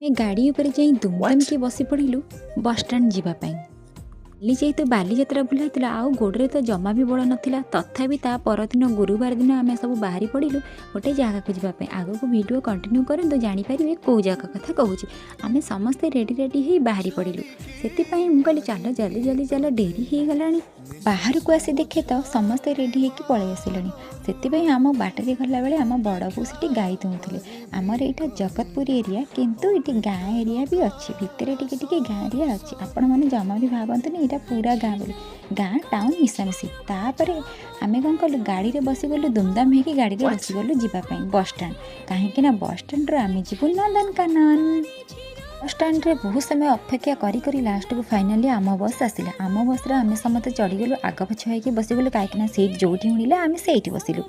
ଆମେ ଗାଡ଼ି ଉପରେ ଯାଇ ଦୁମଦାମକି ବସି ପଡ଼ିଲୁ ବସଷ୍ଟାଣ୍ଡ ଯିବା ପାଇଁ। କାଲି ଯେହେତୁ ବାଲିଯାତ୍ରା ବୁଲା ହେଇଥିଲା ଆଉ ଗୋଡ଼ରେ ତ ଜମା ବି ବଳ ନଥିଲା, ତଥାପି ତା ପରଦିନ ଗୁରୁବାର ଦିନ ଆମେ ସବୁ ବାହାରି ପଡ଼ିଲୁ ଗୋଟେ ଜାଗାକୁ ଯିବା ପାଇଁ। ଆଗକୁ ଭିଡ଼ିଓ କଣ୍ଟିନ୍ୟୁ କରନ୍ତୁ, ଜାଣିପାରିବେ କେଉଁ ଜାଗା କଥା କହୁଛି। ଆମେ ସମସ୍ତେ ରେଡ଼ି ରେଡ଼ି ହେଇ ବାହାରି ପଡ଼ିଲୁ। ସେଥିପାଇଁ ମୁଁ କହିଲି, ଚାଲ ଜଲ୍ଦି ଜଲ୍ଦି ଚାଲ, ଡେରି ହେଇଗଲାଣି। ବାହାରକୁ ଆସି ଦେଖେ ତ ସମସ୍ତେ ରେଡ଼ି ହେଇକି ପଳେଇ ଆସିଲେଣି। ସେଥିପାଇଁ ଆମ ବାଟରେ ଗଲାବେଳେ ଆମ ବଡ଼ ବୋଉ ସେଠି ଗାଈ ଦୁହୁଁଥିଲେ। ଆମର ଏଇଟା ଜଗତପୁର ଏରିଆ, କିନ୍ତୁ ଏଠି ଗାଁ ଏରିଆ ବି ଅଛି, ଭିତରେ ଟିକେ ଟିକେ ଗାଁ ଏରିଆ ଅଛି। ଆପଣମାନେ ଜମା ବି ଭାବନ୍ତୁନି ଏଇଟା ପୁରା ଗାଁ ବୋଲି, ଗାଁ ଟାଉନ୍ ମିଶାମିଶି। ତାପରେ ଆମେ କ'ଣ କଲୁ? ଗାଡ଼ିରେ ବସିଗଲୁ, ଦୁମଦାମ ହେଇକି ଗାଡ଼ିରେ ବସିଗଲୁ ଯିବା ପାଇଁ ବସଷ୍ଟାଣ୍ଡ, କାହିଁକି ନା ବସଷ୍ଟାଣ୍ଡରୁ ଆମେ ଯିବୁ ନନ୍ଦନକାନନ। ବସଷ୍ଟାଣ୍ଡରେ ବହୁତ ସମୟ ଅପେକ୍ଷା କରି କରି ଲାଷ୍ଟକୁ ଫାଇନାଲି ଆମ ବସ୍ ଆସିଲା। ଆମ ବସ୍ରେ ଆମେ ସମସ୍ତେ ଚଢ଼ିଗଲୁ, ଆଗ ପଛ ହେଇକି ବସିଗଲୁ, କାହିଁକିନା ସିଟ୍ ଯେଉଁଠି ମିଳିଲା ଆମେ ସେଇଠି ବସିଲୁ।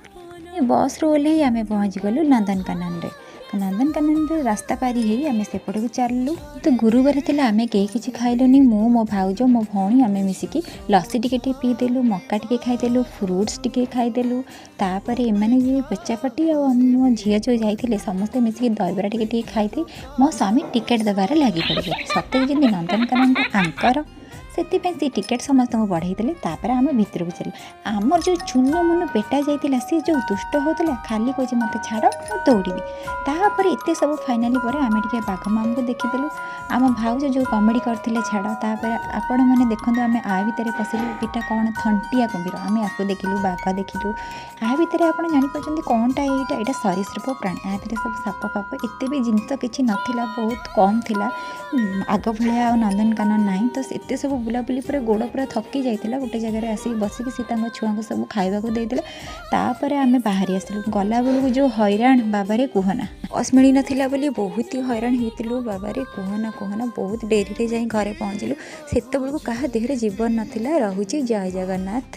ବସ୍ରୁ ଓହ୍ଲେଇ ଆମେ ପହଞ୍ଚିଗଲୁ ନନ୍ଦନକାନନରେ। ନନ୍ଦନକାନନରେ ରାସ୍ତା ପାରି ହେଇ ଆମେ ସେପଟକୁ ଚାଲିଲୁ। ତ ଗୁରୁବାର ଥିଲା, ଆମେ କେହି କିଛି ଖାଇଲୁନି। ମୁଁ, ମୋ ଭାଉଜ, ମୋ ଭଉଣୀ ଆମେ ମିଶିକି ଲସି ଟିକେ ଟିକେ ପିଇଦେଲୁ, ମକା ଟିକେ ଖାଇଦେଲୁ, ଫ୍ରୁଟ୍ସ ଟିକେ ଖାଇଦେଲୁ। ତାପରେ ଏମାନେ ଯେଉଁ ପେଚାପଟି ଆଉ ଆମ ଝିଅ ଯେଉଁ ଯାଇଥିଲେ, ସମସ୍ତେ ମିଶିକି ଦହିବରା ଟିକେ ଟିକେ ଖାଇଦେଇ ମୋ ସ୍ୱାମୀ ଟିକେଟ୍ ଦେବାରେ ଲାଗି ପଡ଼ିଲେ, ସତେ ଯେମିତି ନନ୍ଦନକାନନର ଆଙ୍କର। ସେଥିପାଇଁ ସେ ଟିକେଟ୍ ସମସ୍ତଙ୍କୁ ବଢ଼େଇ ଦେଲେ। ତାପରେ ଆମେ ଭିତରକୁ ଚାଲିଲୁ। ଆମର ଯେଉଁ ଚୁନ ମୁନୁ ବେଟା ଯାଇଥିଲା, ସେ ଯେଉଁ ଦୁଷ୍ଟ ହେଉଥିଲା, ଖାଲି କହୁଛି ମୋତେ ଛାଡ଼, ମୁଁ ଦୌଡ଼ିବି। ତାପରେ ଏତେ ସବୁ ଫାଇନାଲି ପରେ ଆମେ ଟିକେ ବାଘ ମାମୁକୁ ଦେଖିଦେଲୁ। ଆମ ଭାଉଜ ଯେଉଁ କମେଡ଼ି କରିଥିଲେ, ଛାଡ଼। ତାପରେ ଆପଣମାନେ ଦେଖନ୍ତୁ, ଆମେ ଆ ଭିତରେ ପଶିଲୁ। ଏଇଟା କ'ଣ? ଥଣ୍ଟିଆ କୁମ୍ଭୀର। ଆମେ ଆକୁ ଦେଖିଲୁ, ବାଘ ଦେଖିଲୁ। ଆ ଭିତରେ ଆପଣ ଜାଣିପାରୁଛନ୍ତି କ'ଣଟା ଏଇଟା? ଏଇଟା ସରୀସୃପ ପ୍ରାଣୀ। ଆ ଭିତରେ ସବୁ ସାପ ଫାପ ଏତେ ବି ଜିନିଷ କିଛି ନଥିଲା, ବହୁତ କମ୍ ଥିଲା। ଆଗ ଭଳିଆ ଆଉ ନନ୍ଦନକାନନ ନାହିଁ। ତ ଏତେ ସବୁ ବୁଲାବୁଲି ପରେ ଗୋଡ଼ ପୁରା ଥକି ଯାଇଥିଲା। ଗୋଟେ ଜାଗାରେ ଆସିକି ବସିକି ସେ ତାଙ୍କ ଛୁଆଙ୍କୁ ସବୁ ଖାଇବାକୁ ଦେଇଦେଲେ। ତାପରେ ଆମେ ବାହାରି ଆସିଲୁ। ଗଲାବେଳକୁ ଯେଉଁ ହଇରାଣ, ବାବାରେ କୁହନା। ବସ୍ ମିଳିନଥିଲା ବୋଲି ବହୁତ ହି ହଇରାଣ ହେଇଥିଲୁ, ବାବାରେ କୁହନା କୁହନା। ବହୁତ ଡେରିରେ ଯାଇ ଘରେ ପହଞ୍ଚିଲୁ। ସେତେବେଳକୁ କାହା ଦେହରେ ଜୀବନ ନଥିଲା। ରହୁଛି, ଜୟ ଜଗନ୍ନାଥ।